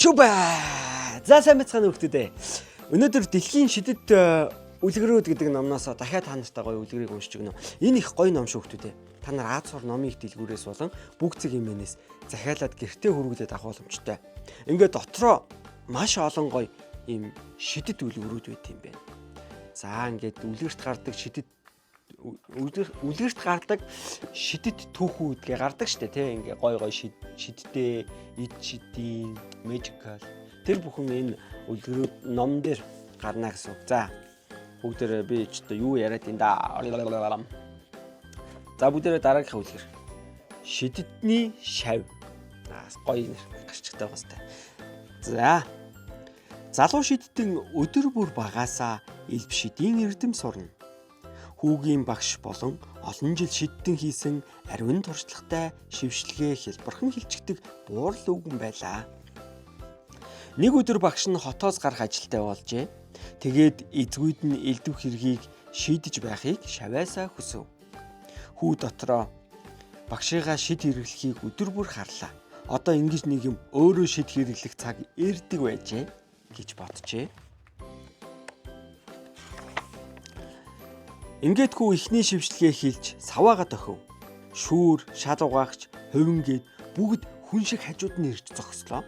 Чүбэ. За сайн байцгаана уу хүмүүстээ. Өнөөдөр дэлхийн шидэт үлгэрүүд гэдэг номноос дахиад та нартай гоё үлгэрийг уншиж өгнө. Энэ их гоё ном шүү хүмүүстээ. Та нар Аз сур номын их дэлгүүрээс болон бүх зэг имэнээс захиалаад гэртээ хүргүүлээд авах боломжтой. Ингээд дотроо маш олон гоё ийм шидэт үлгэрүүд байт юм байна. За ингээд үлгэрт гардаг шидэт үлгэрт гардаг шидэт түүхүүдгээ гардаг штэ тий ингээ гой гой шидтэй ид шидийн magical тэр бүхэн энэ үлгэрүүд ном дээр гарна гэсэн үг. За бүгдээрээ би ч одоо юу яриад юм да. За бүгдээрээ дараагийнхаа үлгэр. Шидэтний шав. Аа гоё нэр гарчигтай байгаа сте. За залуу шидтэн өдөр бүр багаасаа элб шидийн эрдэм сурна. Хүүгийн багш болон олон жил шидтэн хийсэн ариун туршлагатай шившлэгээ хэлбэрхэн хилчигдэг буурал өвгөн байлаа. Нэг өдөр багш нь хотоос гарах ажилтай болжээ. Тэгээд эзгүйд нь элдв хэргийг шийдэж байхыг шаваасаа хүсэв. Хүү дотроо багшигаа шид хэрэглэхийг өдөр бүр харлаа. Одоо ингэж нэг юм өөрөө шид хэрэглэх цаг ирдэг байжээ гэж боджээ. Ингээд хүү эхний шившлэгээ хийлж саваага дохив. Шүүр, шал угаагч, хувин гээд бүгд хүн шиг хажууд нь ирж зогслоо.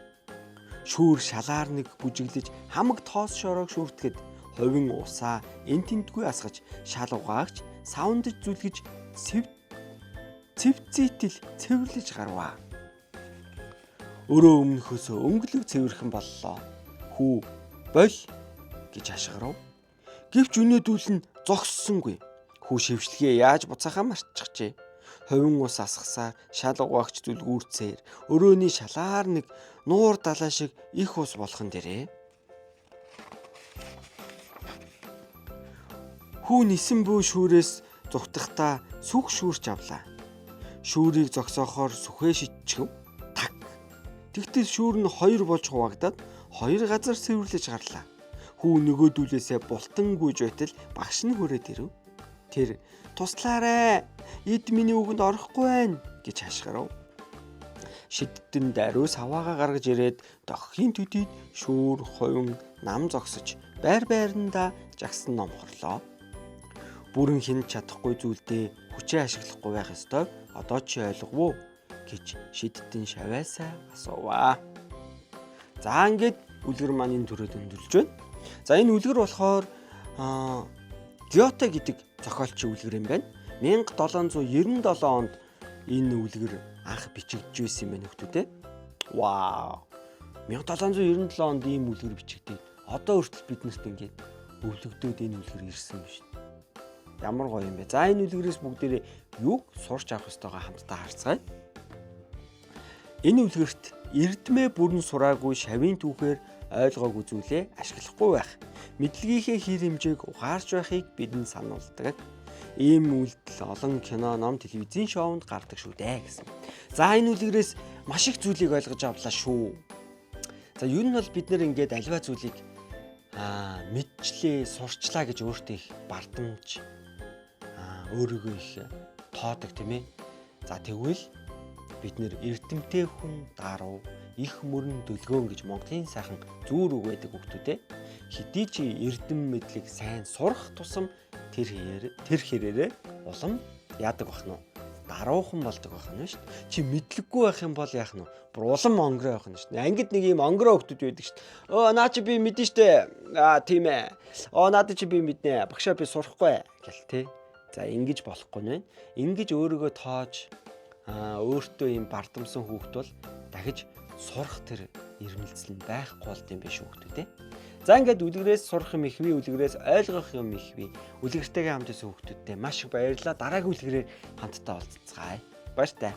Шүүр шалаар нэг бүжиглэж хамаг тоос шороог шүүртгэд хувин усаа эн тэндгүй асгаж шал угаагч савндаж зүлгэж сэв цэвцэтэл цэвэрлэж гарваа. Өрөө өмнөхөөсөө өнгөлөг цэвэрхэн боллоо. Хүү боль гэж хашгирав. Гэвч өнөөдүүл нь зогссонгүй. Хүү шившлэгээ яаж буцаахаа мартчихжээ. Хувин ус асгасаар шал угаагч зүлгүүрцээр өрөөний шалаар нэг нуур далай шиг их ус болгон дээрээ. Хүү нисэн бүү шүүрээс зүхтахдаа сүх шүүрч авлаа. Шүүрийг зогсоохоор сүхээ шидчихв. Так. Тэгтэл шүүр нь хоёр болж хуваагдаад хоёр газар цэвэрлэж гарлаа. Хүү нөгөөдүүлээсээ бултан гүйж байтал багш нь хүрээд ирэв. Тэр туслаарай. Эд миний үгэнд орохгүй байна гэж хашгирав. Шидтэн даруй саваага гаргаж ирээд доххийн төдийд шүүр, хувин, нам зогсож байр байрандаа жагсан номхорлоо. Бүрэн хэн чадахгүй зүйлдээ хүчээ ашиглахгүй байх ёстой. Одоо чи ойлгов уу гэж шидтэн шаваасаа асууваа. За ингээд үлгэр маань энэ төрөд өндөрлж байна. За энэ үлгэр болохоор Гёте гэдэг зохиолчийн үлгэр юм байна. 1797 онд энэ үлгэр анх бичигдэж байсан юм байна хүмүүс ээ. Вау. 1797 онд ийм үлгэр бичигдээд одоо хүртэл биднэрт ингээд өвлөгдөөд энэ үлгэр ирсэн юм шүү дээ. Ямар гоё юм бэ. За энэ үлгэрээс бүгдээрээ юг сурч авах ёстойгоо хамтдаа харцгаая. Энэ үлгэрт эрдмээ бүрэн сураагүй шавийн түүхээр ойлгоогүй зүйлээ ашиглахгүй байх. Мэдлэгийнхээ хэр хэмжээг ухаарч байхыг бидэнд сануулдаг. Ийм үйлдэл олон кино, ном, телевизийн шоунд гардаг шүү дээ гэсэн. За энэ үлгэрээс маш их зүйлийг ойлгож авлаа шүү. За ер нь бол бид нэр ингээд альва зүйлийг мэдчлээ, сурчлаа гэж өөртөө их бардамж өөрийгөө их тоодог тийм ээ. За тэгвэл бид нэр эрдэмтэй хүн даруй их мөрөн дөлгөөн гэж Монголын сайхан зүүр үг байдаг хүүхдүүд ээ. Хэдий чи эрдэм мэдлэг сайн сурах тусам тэр хэрээрээ улам яадаг бах нь даруухан болдог байх нь шүү дээ. Чи мэдлэггүй байх юм бол яах нь вэ? Бүр улам онгороо байх нь шүү дээ. Ангид нэг юм онгороо хүүхдүүд байдаг шүү дээ. Өө наа чи би мэдэн шүү дээ. Аа тийм ээ. Оо надад чи би мэднэ. Багшаа би сурахгүй гэл тэ. За ингэж болохгүй нэ. Ингэж өөрийгөө тоож өөртөө юм бардамсан хүүхд бол дахиж сурах тэр ирмэлцэл нь байхгүй болд юм биш хүүхдүүд ээ. За ингээд үлгэрээс сурах юм ихвэ, үлгэрээс ойлгох юм ихвэ. Үлгэртэйгээ хамт байсан хүүхдүүдтэй маш их баярлалаа. Дараагийн үлгэрээр хамтдаа уулзцгаая. Баяртай.